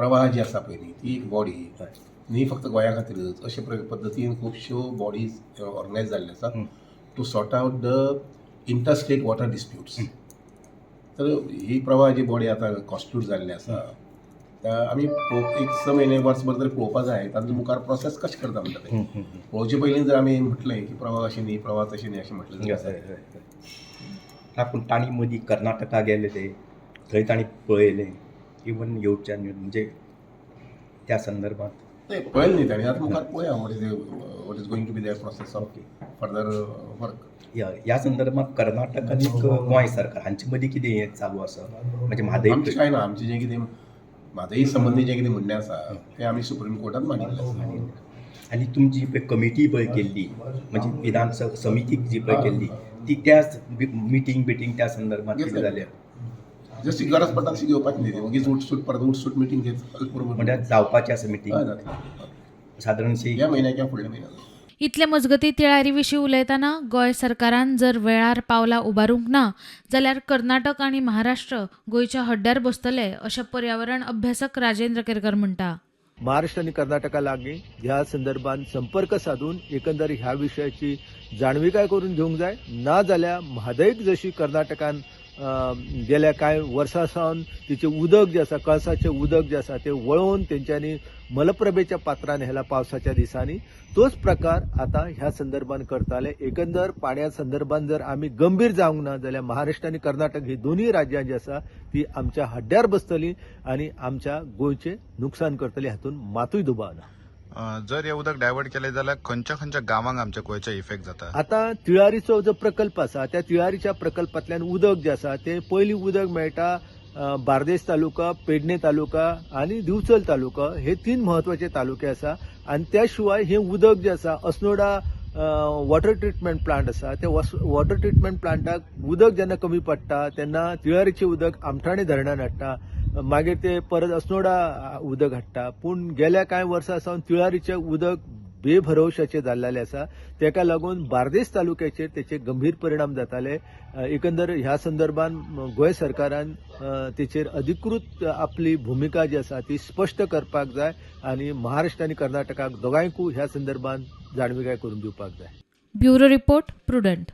प्रवाह जी आसा पळय न्ही, ती एक बॉडी न्ही फक्त गोंया खातीरच, अशे पद्दतीन खुबश्यो बॉडीज ऑर्गनायज जाल्ल्यो आसा to sort out the interstate water disputes. तर ही प्रवाह जी बॉडी आतां कॉन्स्टिट्यूट जाल्ली आसा, आमी एक 6 म्हयने, वर्सभर तरी पळोवपा जाय तांचे मुखार प्रोसेस कशें करता म्हणटा तें. पळोवचे पयलीं जर आमी म्हटलें की प्रवाह अशें न्ही, प्रवाह तशें न्ही, अशें म्हटलें जाल्यार हय हय हय ना, पूण तांणी मदीं कर्नाटका गेले, ते थंय तांणी पळयलें इवन येवच्यान, म्हणजे त्या संदर्भात. ते पळयलें न्ही तांणी, आतां मुखार पळोवया what is going to be their process of further work. ह्या संदर्भात कर्नाटक आनी गोंय सरकार हांचे मदीं कितें हें चालू आसा, म्हणजे म्हादय? आमचें कांय ना. आमचें जें कितें म्हादय संबंदी जें कितें म्हणणें आसा तें आमी सुप्रीम कोर्टात मांडिल्लें आसा. आनी तुमची पळय कमिटी पळय केल्ली, म्हणजे विधान समिती जी पळय केल्ली, ती त्या मिटींग बिटींग त्या संदर्भात कितें घेतलें. जाल्या? जशी गरज पडटा तशी घेवपाची न्ही ती. वगीच उठसूट परत उठसूट मिटींग घेत बरोबर. म्हणजे जावपाची आसा मिटींग? हय, जातलें. सादारणशी? ह्या म्हयन्याक किंवा फुडल्या म्हयन्याक. इतले मजगतीं, तिळारी विशीं उलयतना गोंय सरकारान जर वेळार पावलां उबारूंक ना जाल्यार कर्नाटक आनी महाराष्ट्र गोंयच्या हड्ड्यार बसतले, अशें पर्यावरण अभ्यासक राजेंद्र केरकर म्हणटा. महाराष्ट्र आनी कर्नाटका लागीं ह्या संदर्भात संपर्क साधून एकंदर ह्या विशयाची जाणविकाय करून घेवंक जाय. ना जाल्यार म्हादयक जशी कर्नाटकान गेल्या कांय वर्सां सावन तिचें उदक जें आसा, कळसाचें उदक जें आसा, तें वळोवन तेंच्यांनी मलप्रभेच्या पात्रान हेला पावसाच्या दिसांनी, तोच प्रकार आतां ह्या संदर्भात करताले. एकंदर पाण्या संदर्भात जर आमी गंभीर जावंक ना जाल्यार महाराष्ट्र आनी कर्नाटक ही दोनूय राज्यां जी आसा ती आमच्या हड्ड्यार बसतली आनी आमच्या गोंयचें नुकसान करतली, हातूंत मातूय दुबाव ना. जर हे उदक डायवर्ट केलें जाल्यार खंयच्या खंयच्या गांवांक आमच्या गोंयच्या इफेक्ट जाता? आतां तिळारीचो जो प्रकल्प आसा, त्या तिळारीच्या प्रकल्पांतल्यान उदक जें आसा तें पयलीं उदक मेळटा बार्देस तालुका, पेडणे तालुका आनी दिवचल तालुका, हे तीन म्हत्वाचे तालुके आसा. आनी त्या शिवाय हें उदक जें आसा, अस्नोडा वॉटर ट्रिटमेंट प्लांट आसा, त्या वॉटर ट्रिटमेंट प्लांटाक उदक जेन्ना कमी पडटा तेन्ना तिळारीचें उदक आमठाणे धरणान हाडटा, मागीर ते परत अस्नोडा उदक हाडटा. पूण गेल्या कांय वर्सां सावन तिळारीचें उदक बेभरवशाचें जाल्लें आसा. तेका लागून बार्देस तालुक्याचेर तेचे गंभीर परिणाम जाताले. एकंदर ह्या संदर्भात गोंय सरकारान तेचेर अधिकृत आपली भुमिका जी आसा ती स्पश्ट करपाक जाय आनी महाराष्ट्र आनी कर्नाटकाक दोगांयकूय ह्या संदर्भात जाणविकाय करून दिवपाक जाय. Bureau report, prudent.